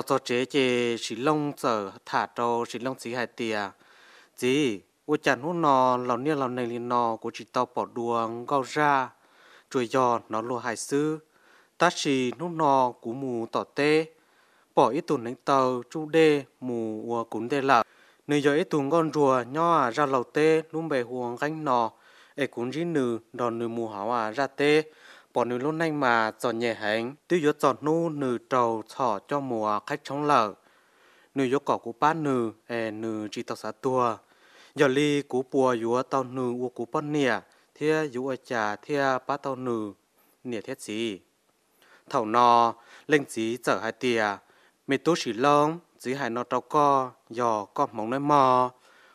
Txog tsev ces Sim Looj txawm tham rau Sim Looj txiv hais tias, Txiv, ua cas hnub no laus niaj laus neeg li no kuv tsis tau pom dua nkauj zaj, tsuas yog hnov luag hais xwb. Tab sis hnub no kuv mus tom teb, pom ib tug hneev taw tsuj dej mus ua kuv ntej lawm. Nws yog ib tug nkauj ntsuag nyob zaj laug teb lub npe hu ua Nqeeb no, es kuv ntsib nws nrog nws mus hauv zaj teb, pom nws lub neej mas txom nyem heev, twb yuav txog hnub nws raug txhom coj mus qhaib tshoob lawm. Nws yuav kom kuv pab nws es nws tsis tau xav tuag. Yog li kuv puas yuav tau nws ua kuv poj niam thiab yuav ua cas thiaj pab tau nws niam thiab txiv? Thaum no leej txiv txawm hais tias, Me tub Sim Looj, txiv hais no rau koj yog koj hmoov nawb mog.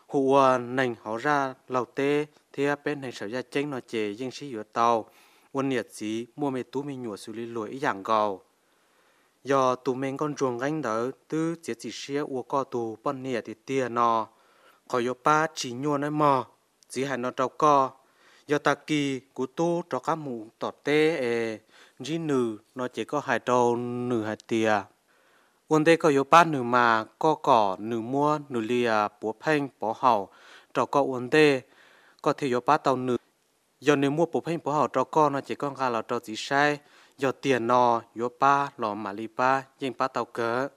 Hu ua neeg hauv zaj laug teb thiab peb neeg saum yaj ceeb no ces yeej sib yuav tau, ua niam txiv muaj me tub me nyuam xws li luag ib yam nkaus. Yog tus me nkauj ntsuag Nqeeb ntawd twb txiav txim siab ua koj tus poj niam tiag tiag no, qhov yuav pab tsis nyuaj nawb mog. Txiv hais no rau koj, yog tag kis kuv tub rov qab mus tom teb es ntsib nws no ces koj hais rau nws hais tias, ua ntej koj yuav pab nws mas koj kom nws muab nws li puav pheej pov haum rau koj ua ntej, koj thiaj yuav pab tau nws. Yog nws muaj puav pheej pov haum rau koj no ces koj nqa los rau txiv saib, yog tiag no yuav pab los mam li pab, yeej pab tau kawg.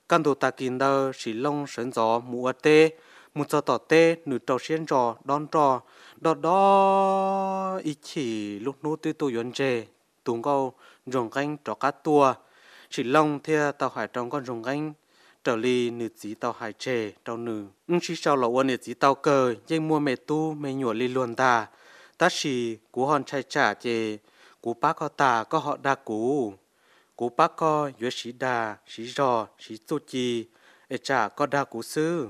Kaj ntug tag kis ntawd Sim Looj sawv ntxov mus ua teb, mus txog tom teb nws rau siab ntso dob nroj, dob dob ib chim lub hnub twb tuaj yuav ntseg, tus nkauj ntsuag Nqeeb rov qab tuaj. Sim Looj thiaj tau hais rau nkauj ntsuag Nqeeb raws li nws txiv tau hais tseg rau nws, wb sib sau los ua niam txiv tau kawg, yeej muaj me tub me nyuam li luag ntag. Tab sis kuv ho ntshai tsam ces kuv pab koj tas koj ho dag kuv. Kuv pab koj yuav siv dag siv zog siv txuj ci, es tsam koj dag kuv xwb.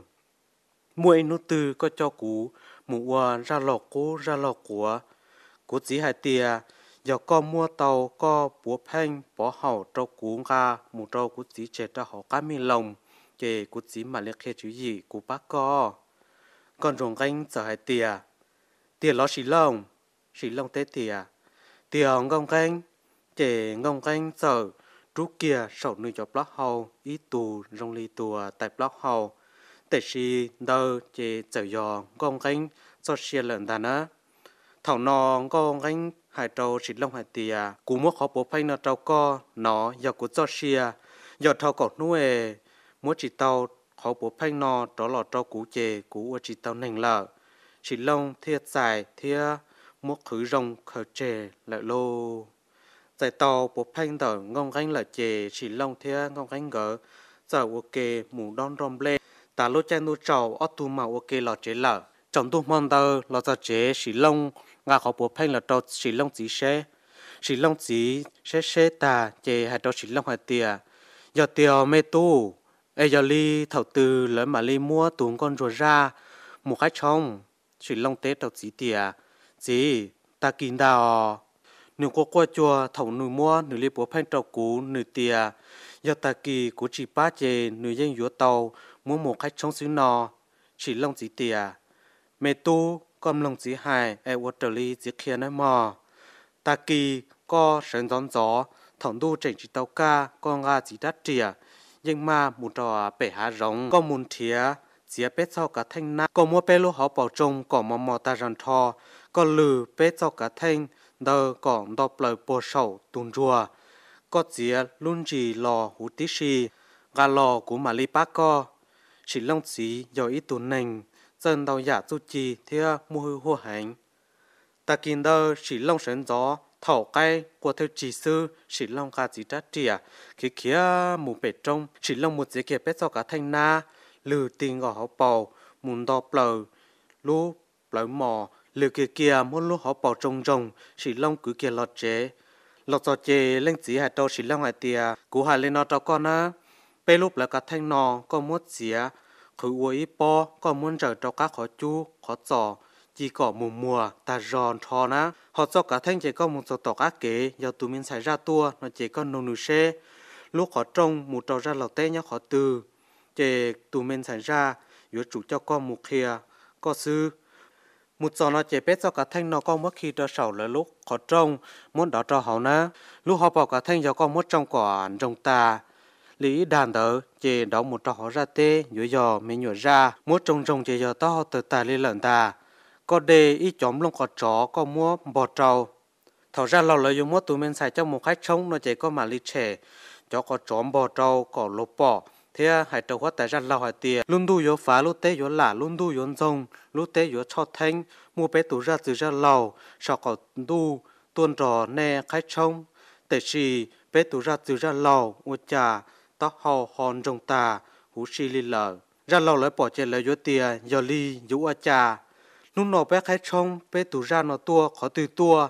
Muaj ib hnub twg koj coj kuv mus ua zaj laug qub zaj laug quav. Kuv txiv hais tias, yog koj muab tau koj puav pheej pov haum rau kuv nqa mus rau kuv txiv tseg rau hauv qab me loos, ces kuv txiv mam li qhia tswv yim kuv pab koj. Nkauj ntsuag Nqeeb txawm hais tias, tiag los Sim Looj? Sim Looj teb tias, tiag nkauj Nqeeb. Ces nkauj Nqeeb txawm rub kiag saum nws cov plaub hau ib tug zoo li tus tais plaub hau, tiam sis ntawd ces txawm yog nkauj Nqeeb txoj sia lawm ntag na. Thaum no nkauj Nqeeb hais rau Sim Looj hais tias, kuv muab qhov puav pheej no rau koj no yog kuv txoj sia, yog dhau kaum hnub es muab tsis tau qhov puav pheej no rov los rau kuv ces kuv ua tsis tau neeg lawm. Sim Looj thiaj txais thiab muab qhwv zoo khaws tseg lawm lauj. Txais tau puav pheej ntawm nkauj Nqeeb lawm ces Sim Looj thiab nkauj Nqeeb nkawd txawm ua ke mus dob nroj nplej. Tas lub caij ntuj tsaus ob tug mam ua ke los tsev lawm. Tsaus ntuj hmo ntawd los txog tsev Sim Looj nqa qhov puav pheej los rau Sim Looj txiv seb. Sim Looj txiv seb seb tag ces hais rau Sim Looj hais tias, yog tiag me tub, es yog li thaum twg lawv mam li muab tus nkauj ntsuag zaj mus qhaib tshoob? Sim Looj teb rau txiv tias, txiv, tag kis ntag os. Nws quaj quaj cuag thaum nws muab nws li puav pheej rau kuv, nws tias, yog tag kis kuv tsis pab ces nws yeej yuav tau muab mus qhaib tshoob xwb no. Sim Looj txiv tias, me tub, koj mloog txiv hais es ua raws li txiv qhia nawb mog. Tag kis koj sawv ntxov ntxov, thaum ntuj tseem tsis tau kaj koj nqa txiv rab riam yeej maj mus rau pem hav zoov, koj mus nrhiav txiav peb txoj kav theej nab, koj muab peb lub hauv paus tsoo kom mos mos tag zog nrho, koj lwg peb txoj kav theej ntawd kom nto plaws puag saum tus ntsuag, koj txiav lub ntsis los huv tib si, nqa los kuv mam li pab koj. Sim Looj txiv yog ib tug neeg txawj ntau yam txuj ci thiab muaj hwj huaj heev. Tag kis ntawd Sim Looj sawv ntxov, thaum qaib qua thawj tsig xwb Sim Looj nqa txiv rab riam khiav khiav mus pem roob. Sim Looj mus txiav kiag peb txoj kav theej nab, lwg tig nkaus hauv paus mus nto plaws lub plawv mos, lwg kiag kiag muab lub hauv paus tsoo ntsoog, Sim Looj kwv kiag los tsev. Los txog ces leej txiv hais rau Sim Looj hais tias, kuv hais li no rau koj na, peb lub plawv kav theej no koj muab txiav qhwv ua ib pob, koj muab ntsaws rau qab qhov cub qhov txos, ci kom mus muag tag zog nrho na. Ho txoj kav theej ces koj mus txog tom qab kev, yog tus me ntxhais zaj tuaj no ces koj nug nws seb lub qhov rooj mus rau zaj laug teb nyob qhov twg, ces tus me ntxhais zaj yuav tsum coj koj mus qhia koj xwb. Mus txog no ces peb txoj kav theej no koj muab khi rau saum lawv lub qhov rooj, muab dov rau hauv na. Lub hauv paus kav theej yog koj muab tsoo kom ntsoog tas, li ib dag ntawd ces nrov mus rau hauv zaj teb yuav yog me nyuam zaj, muab tsoo ntsoog ces yog taub hau tawg tag li lawm ntag. Koj de ib cov nplooj qos tsov koj muab npog rau. Thaum zaj laug lawv yuav muab tus me ntxhais coj mus qhaib tshoob no ces koj mam li tshem cov qos tsov npog rau kom luag pom thiab hais rau huab tais zaj laug hais tias lub ntuj yuav fav, lub teb yuav lam, lub ntuj yuav ntxoog, lub teb yuav tshoj theeb, muaj peb tus zaj txwg zaj laug saum qaum ntuj tuaj nrog nej qhaib tshoob, tiam sis peb tus zaj txwg zaj laug ua cas taub hau ho ntsoog tag huv si li lawm. Zaj laug lawv pom ces lawv yuav tias yog li yuav ua cas? Hnub no peb qhaib tshoob peb tus zaj no tuaj qhov twg tuaj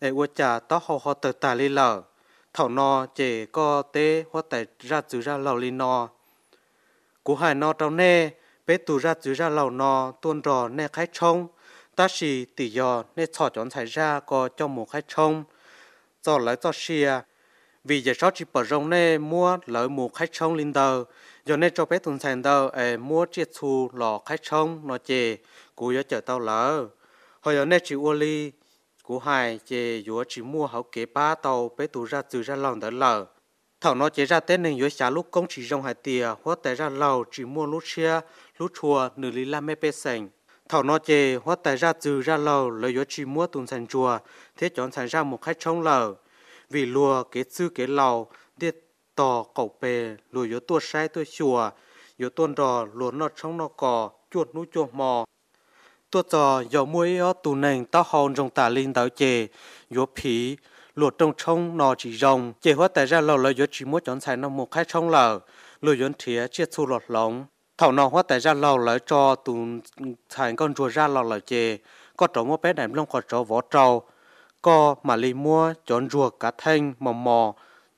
es ua cas taub hau ho tawg tag li lawm? Thaum no ces koj teb huab tais zaj txwg zaj laug li no: Kuv hais no rau nej, peb tus zaj txwg zaj laug no tuaj nrog nej qhaib tshoob, tab sis tim yog nej txhom cov ntxhais zaj ko coj mus qhaib tshoob txog lawv txoj sia, vim Yawm Saub tsis pom zoo nej muab lawv mus qhaib tshoob li ntawd. Yog nej tso peb tus ntxhais ntawd es muab tsiaj txhu los qhaib tshoob no ces kuv yuav cawm tau lawv. Ho yog nej tsis ua li kuv hais ces yuav tsis muaj hauv kev pab tau peb tus zaj txwg zaj laug ntawd lawm. Thaum no ces zaj teb neeg yuav xyav lub koob tsis zoo hais tias huab tais zaj laug tsis muaj lub siab hlub tshua nws li laj mej pej xeem. Thaum no ces huab tais zaj txwg zaj laug lawv yuav tsis muab tus ntxhais ntsuag thiab cov ntxhais zaj mus qhaib tshoob lawm, vim luag kev txwj kev laus ntiaj tog qaum peg luag yuav tuaj saib tuaj xyuas, yuav tuaj nrog luag noj tshoob noj kos cuaj hnub cuaj hmo. Tuaj txog yog muaj ib ob tug neeg taub hau ntsoog tas li ntawd ces yuav phiv, luag rooj tshoob no tsis zoo, ces huab tais zaj laug lawv yuav tsis muab cov ntxhais no mus qhaib tshoob lawm, luag yuav nrhiav tsiaj txhu los hloov. Thaum no huab tais zaj laug lawv tso tus ntxhais nkauj ntsuag zaj los lawm ces koj rov muab peb daim nplooj qos tsov vov rau, koj mam li muab cov ntsuag kav theej mos mos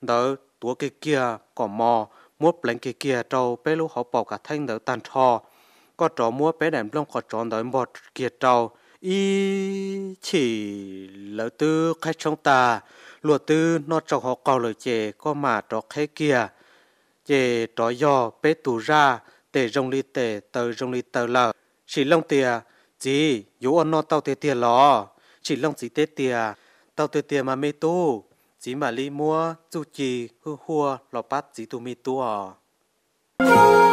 ntawd tuav kiag kiag kom mos, muab pleev kiag kiag rau peb lub hauv paus kav theej ntawd tag nrho. Koj rov muab peb daim nplooj qos tsov ntawd npog kiag rau. Ib chim lawv twb qhaib tshoob tag, luag twb noj tsau hauv qaug lawm ces koj mam rov qheb kiag, ces rov yog peb tus zaj tes zoo li tes taw zoo li taw lawm. Sim Looj tias, Txiv, yuav ua noj tau tiag tiag los? Sim Looj txiv teb tias, Tau tiag tiag mas me tub. Txiv mam li muab txuj ci hwj huaj los pab txiv tus me tub os.